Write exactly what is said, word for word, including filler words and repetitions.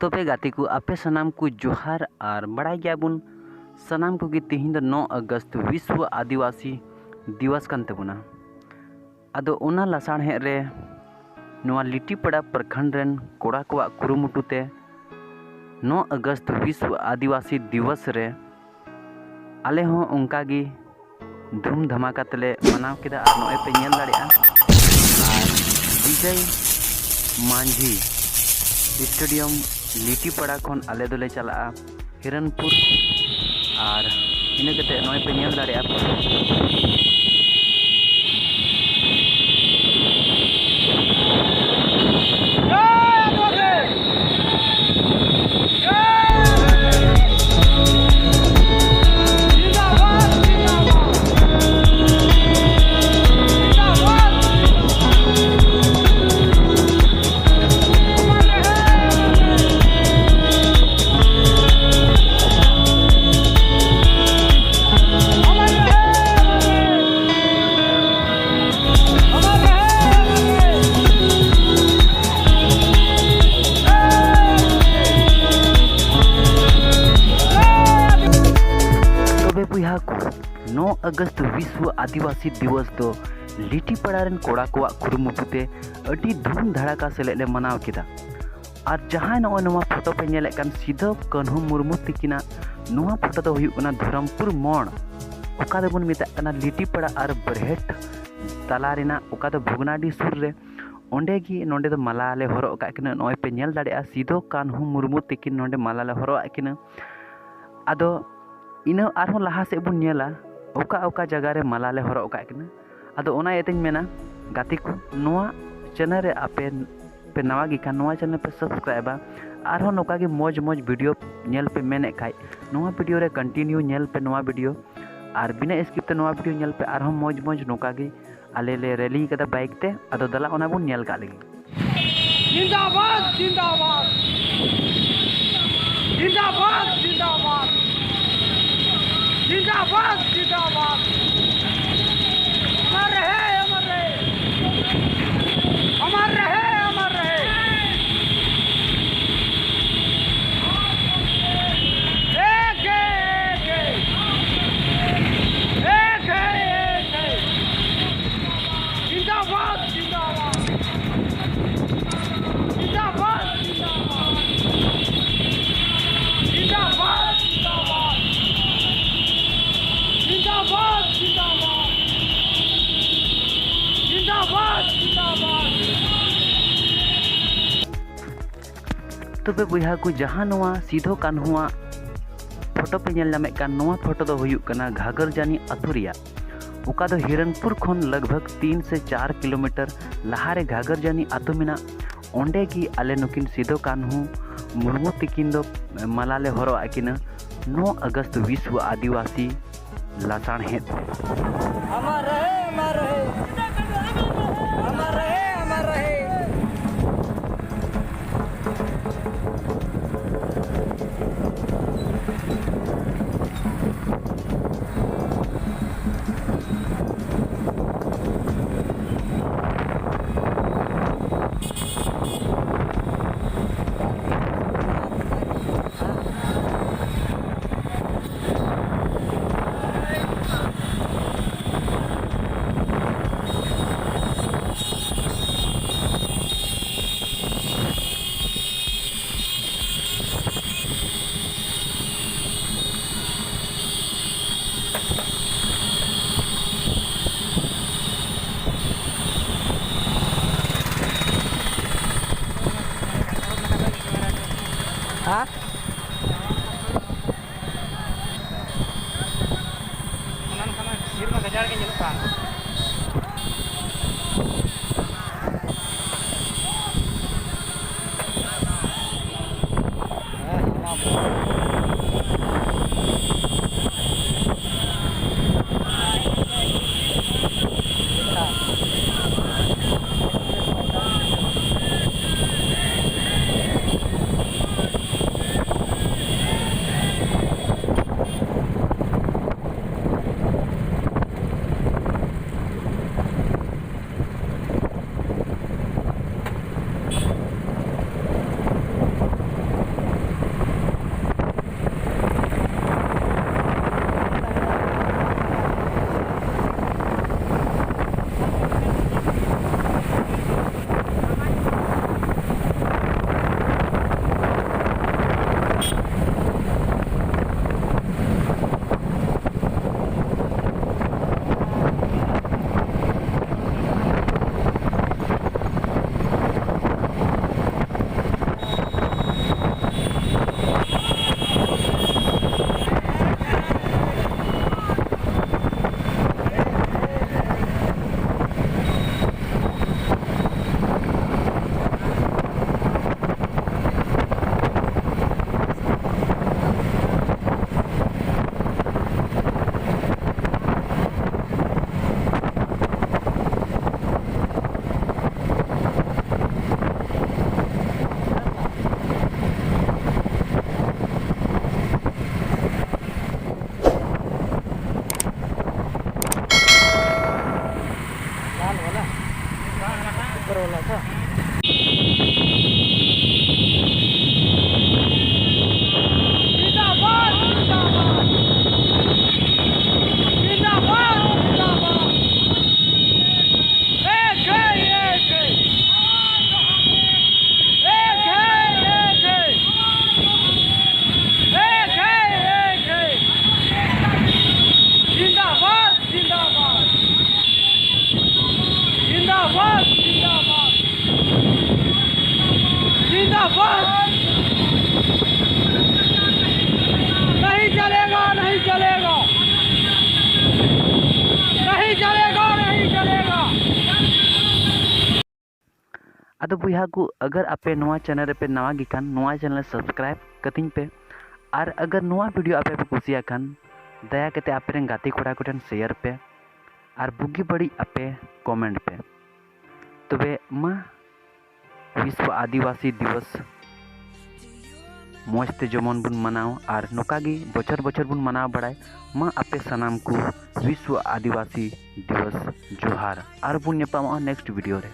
ᱛᱚᱵᱮ ᱜᱟᱛᱮ ᱠᱚ, ᱟᱯᱮ ᱥᱟᱱᱟᱢ ᱠᱚ ᱡᱚᱦᱟᱨ ᱟᱨ ᱵᱟᱲᱟᱭ ᱜᱮᱭᱟᱵᱚᱱ ᱥᱟᱱᱟᱢ ᱠᱚᱜᱮ ᱛᱤᱦᱤᱧ ᱫᱚ ᱱᱚ ᱟᱜᱚᱥᱴ ᱵᱤᱥᱣᱚ ᱟᱹᱫᱤᱵᱟᱹᱥᱤ ᱫᱤᱵᱚᱥ ᱠᱟᱱ ᱛᱟᱵᱚᱱᱟ᱾ ᱟᱫᱚ ᱚᱱᱟ ᱞᱟᱥᱟᱲᱦᱮᱫ ᱨᱮ ᱱᱚᱣᱟ ᱞᱤᱴᱤᱯᱟᱲᱟ ᱯᱨᱚᱠᱷᱚᱸᱰ ᱨᱮᱱ ᱠᱚᱲᱟ ᱠᱚᱣᱟᱜ ᱠᱩᱨᱩᱢᱩᱴᱩ ᱛᱮ ᱱᱚ ᱟᱜᱚᱥᱴ ᱵᱤᱥᱣᱚ ᱟᱹᱫᱤᱵᱟᱹᱥᱤ ᱫᱤᱵᱚᱥ ᱨᱮ ᱟᱞᱮ ᱦᱚᱸ ᱚᱱᱠᱟ ᱜᱮ ᱫᱷᱩᱢ ᱫᱷᱟᱢᱟᱠᱟ ᱛᱮᱞᱮ ᱢᱟᱱᱟᱣ ᱠᱮᱫᱟ᱾ ᱟᱨ ᱱᱚᱜᱼᱚᱭ ᱯᱮ ᱧᱮᱞ ᱫᱟᱲᱮᱭᱟᱜᱼᱟ, ᱟᱨ ᱵᱤᱡᱚᱭ ᱢᱟᱹᱡᱷᱤ ᱥᱴᱮᱰᱤᱭᱟᱢ ᱞᱤᱴᱤᱯᱟᱲᱟ ᱠᱷᱚᱱ ᱟᱞᱮ ᱫᱚᱞᱮ ᱪᱟᱞᱟᱜᱼᱟ ᱦᱤᱨᱚᱱᱯᱩᱨ᱾ ᱟᱨ ᱤᱱᱟᱹ ᱠᱟᱛᱮ ᱱᱚᱜᱼᱚᱭ ᱯᱮ ᱧᱮᱞ ᱫᱟᱲᱮᱭᱟᱜᱼᱟ᱾ ᱛᱚᱵᱮ ᱵᱚᱭᱦᱟ ᱠᱚ, ᱱᱚ ᱟᱜᱚᱥᱴ ᱵᱤᱥᱣᱚ ᱟᱹᱫᱤᱵᱟᱹᱥᱤ ᱫᱤᱵᱚᱥ ᱫᱚ ᱞᱤᱴᱤᱯᱟᱲᱟ ᱨᱮᱱ ᱠᱚᱲᱟ ᱠᱚᱣᱟᱜ ᱠᱩᱨᱩᱢᱩᱴᱩ ᱛᱮ ᱟᱹᱰᱤ ᱫᱷᱩᱢ ᱫᱷᱟᱲᱟᱠᱟ ᱥᱮᱞᱮᱫ ᱞᱮ ᱢᱟᱱᱟᱣ ᱠᱮᱫᱟ᱾ ᱟᱨ ᱡᱟᱦᱟᱸᱭ ᱱᱚᱜᱼᱚᱭ ᱱᱚᱣᱟ ᱯᱷᱳᱴᱳ ᱯᱮ ᱧᱮᱞᱮᱫ ᱠᱟᱱ ᱥᱤᱫᱷᱟᱹ ᱠᱟᱹᱱᱦᱩ ᱢᱩᱨᱢᱩ ᱛᱤᱠᱤᱱᱟᱜ ᱱᱚᱣᱟ ᱯᱷᱳᱴᱳ ᱫᱚ ᱦᱩᱭᱩᱜ ᱠᱟᱱᱟ ᱫᱷᱚᱨᱚᱢᱯᱩᱨ ᱢᱳᱲ, ᱚᱠᱟ ᱫᱚᱵᱚᱱ ᱢᱮᱛᱟᱜ ᱠᱟᱱᱟ ᱞᱤᱴᱤᱯᱟᱲᱟ ᱟᱨ ᱵᱟᱨᱦᱮᱴ ᱛᱟᱞᱟ ᱨᱮᱱᱟᱜ, ᱚᱠᱟ ᱫᱚ ᱵᱷᱚᱜᱽᱱᱟᱰᱤ ᱥᱩᱨ ᱨᱮ᱾ ᱚᱸᱰᱮ ᱜᱮ ᱱᱚᱸᱰᱮ ᱫᱚ ᱢᱟᱞᱟ ᱞᱮ ᱦᱚᱨᱚᱜ ᱟᱠᱟᱫ ᱠᱤᱱᱟᱹ᱾ ᱱᱚᱜᱼᱚᱭ ᱯᱮ ᱧᱮᱞ ᱫᱟᱲᱮᱭᱟᱜᱼᱟ, ᱥᱤᱫᱷᱟᱹ ᱠᱟᱹᱱᱦᱩ ᱢᱩᱨᱢᱩ ᱛᱤᱠᱤᱱ ᱱᱚᱸᱰᱮ ᱢᱟᱞᱟ ᱞᱮ ᱦᱚᱨᱚᱜ ᱟᱫ ᱠᱤᱱᱟᱹ᱾ ᱟᱫᱚ ᱤᱱᱟᱹ ᱟᱨᱦᱚᱸ ᱞᱟᱦᱟ ᱥᱮᱫ ᱵᱚᱱ ᱧᱮᱞᱟ, ᱚᱠᱟ ᱚᱠᱟ ᱡᱟᱭᱜᱟ ᱨᱮ ᱢᱟᱞᱟ ᱞᱮ ᱦᱚᱨᱚᱜ ᱟᱠᱟᱫ ᱠᱤᱱᱟᱹ᱾ ᱟᱫᱚ ᱚᱱᱟ ᱤᱭᱟᱹᱛᱮᱧ ᱢᱮᱱᱟ, ᱜᱟᱛᱮ ᱠᱚ, ᱱᱚᱣᱟ ᱪᱮᱱᱮᱞ ᱨᱮ ᱟᱯᱮ ᱯᱮ ᱱᱟᱣᱟ ᱜᱮ ᱠᱷᱟᱱ, ᱱᱚᱣᱟ ᱪᱮᱱᱮᱞ ᱯᱮ ᱥᱟᱵᱥᱠᱨᱟᱭᱤᱵᱟ᱾ ᱟᱨᱦᱚᱸ ᱱᱚᱝᱠᱟ ᱜᱮ ᱢᱚᱡᱽ ᱢᱚᱡᱽ ᱵᱷᱤᱰᱤᱭᱳ ᱧᱮᱞ ᱯᱮ ᱢᱮᱱᱮᱫ ᱠᱷᱟᱡ, ᱱᱚᱣᱟ ᱵᱷᱤᱰᱤᱭᱳ ᱨᱮ ᱠᱚᱱᱴᱤᱱᱤᱭᱩ ᱧᱮᱞ ᱯᱮ ᱱᱚᱣᱟ ᱵᱷᱤᱰᱤᱭᱳ᱾ ᱟᱨ ᱵᱤᱱᱟᱹ ᱥᱠᱤᱯ ᱛᱮ ᱱᱚᱣᱟ ᱵᱷᱤᱰᱤᱭᱳ ᱧᱮᱞ ᱯᱮ᱾ ᱟᱨᱦᱚᱸ ᱢᱚᱡᱽ ᱢᱚᱡᱽ ᱱᱚᱝᱠᱟ ᱜᱮ ᱟᱞᱮ ᱞᱮ ᱨᱮᱞᱤ ᱠᱟᱫᱟ ᱵᱟᱭᱤᱠ ᱛᱮ᱾ ᱟᱫᱚ ᱫᱮᱞᱟ ᱚᱱᱟ ᱵᱚᱱ ᱧᱮᱞ ᱠᱟᱜ ᱞᱮᱜᱮ᱾ जिंदाबाद, जिंदाबाद। जिंदाबाद, जिंदाबाद। जिंदाबाद, जिंदाबाद। अमर रहे, अमर रहे। अमर रहे, अमर रहे। ᱛᱚᱵᱮ ᱵᱚᱭᱦᱟ ᱠᱚ, ᱡᱟᱦᱟᱸ ᱱᱚᱣᱟ ᱥᱤᱫᱷᱳ ᱠᱟᱹᱱᱦᱩᱣᱟᱜ ᱯᱷᱳᱴᱳ ᱯᱮ ᱧᱮᱞ ᱧᱟᱢᱮᱫ ᱠᱟᱱ, ᱱᱚᱣᱟ ᱯᱷᱳᱴᱳ ᱫᱚ ᱦᱩᱭᱩᱜ ᱠᱟᱱᱟ ᱜᱷᱟᱜᱚᱨᱡᱟᱱᱤ ᱟᱹᱛᱩ ᱨᱮᱭᱟᱜ, ᱚᱠᱟ ᱫᱚ ᱦᱤᱨᱚᱱᱯᱩᱨ ᱠᱷᱚᱱ ᱞᱟᱜᱽ ᱵᱷᱟᱜᱽ ᱛᱤᱱ ᱥᱮ ᱪᱟᱨ ᱠᱤᱞᱳᱢᱤᱴᱟᱨ ᱞᱟᱦᱟᱨᱮ ᱜᱷᱟᱜᱚᱨᱡᱟᱱᱤ ᱟᱹᱛᱩ ᱢᱮᱱᱟᱜ᱾ ᱚᱸᱰᱮ ᱜᱮ ᱟᱞᱮ ᱱᱩᱠᱤᱱ ᱥᱤᱫᱷᱳ ᱠᱟᱹᱱᱦᱩ ᱢᱩᱨᱢᱩ ᱛᱤᱠᱤᱱ ᱫᱚ ᱢᱟᱞᱟ ᱞᱮ ᱦᱚᱨᱚᱜ ᱟᱹᱠᱤᱱᱟ᱾ ᱱᱚ ᱟᱜᱚᱥᱴ ᱵᱤᱥᱣᱚ ᱟᱹᱫᱤᱵᱟᱹᱥᱤ ᱞᱟᱥᱟᱬᱦᱮᱫ᱾ अमर रहे, अमर रहे। अमर रहे, अमर रहे। ᱦᱮᱸ? ᱚᱱᱟ ᱞᱮᱠᱟ ᱢᱟ ᱵᱤᱨ ᱢᱟ ᱜᱟᱡᱟᱲ ᱜᱮ ᱧᱮᱞᱚᱜ ᱠᱟᱱ᱾ नहीं चलेगा, नहीं चलेगा, नहीं चलेगा, नहीं चलेगा। ᱟᱫᱚ ᱵᱚᱭᱦᱟ ᱠᱚ, ᱟᱜᱟᱨ ᱟᱯᱮ ᱱᱚᱣᱟ ᱪᱮᱱᱮᱞ ᱨᱮᱯᱮ ᱱᱟᱣᱟ ᱜᱮ ᱠᱷᱟᱱ, ᱱᱚᱣᱟ ᱪᱮᱱᱮᱞ ᱥᱟᱵᱥᱠᱨᱟᱭᱤᱵ ᱠᱟᱹᱛᱤᱧ ᱯᱮ᱾ ᱟᱨ ᱟᱜᱟᱨ ᱱᱚᱣᱟ ᱵᱷᱤᱰᱤᱭᱳ ᱟᱯᱮ ᱯᱮ ᱠᱩᱥᱤᱭᱟᱜ ᱠᱷᱟᱱ, ᱫᱟᱭᱟ ᱠᱟᱛᱮ ᱟᱯᱮ ᱨᱮᱱ ᱜᱟᱛᱮ ᱠᱚᱲᱟ ᱠᱚᱴᱷᱮᱱ ᱥᱮᱭᱟᱨ ᱯᱮ᱾ ᱟᱨ ᱵᱩᱜᱤ ᱵᱟᱹᱲᱤᱡ ᱟᱯᱮ ᱠᱚᱢᱮᱱᱴ ᱯᱮ᱾ ᱛᱚᱵᱮ ᱢᱟ, ᱵᱤᱥᱣᱚ ᱟᱹᱫᱤᱵᱟᱹᱥᱤ ᱫᱤᱵᱚᱥ ᱢᱚᱡᱽ ᱛᱮ ᱡᱮᱢᱚᱱ ᱵᱚᱱ ᱢᱟᱱᱟᱣ ᱟᱨ ᱱᱚᱝᱠᱟ ᱜᱮ ᱵᱚᱪᱷᱚᱨ ᱵᱚᱪᱷᱚᱨ ᱵᱚᱱ ᱢᱟᱱᱟᱣ ᱵᱟᱲᱟᱭ᱾ ᱢᱟ ᱟᱯᱮ ᱥᱟᱱᱟᱢ ᱠᱚ ᱵᱤᱥᱣᱚ ᱟᱹᱫᱤᱵᱟᱹᱥᱤ ᱫᱤᱵᱚᱥ ᱡᱚᱦᱟᱨ᱾ ᱟᱨ ᱵᱚᱱ ᱧᱟᱯᱟᱢᱚᱜᱼᱟ ᱱᱮᱠᱥᱴ ᱵᱷᱤᱰᱤᱭᱳ ᱨᱮ᱾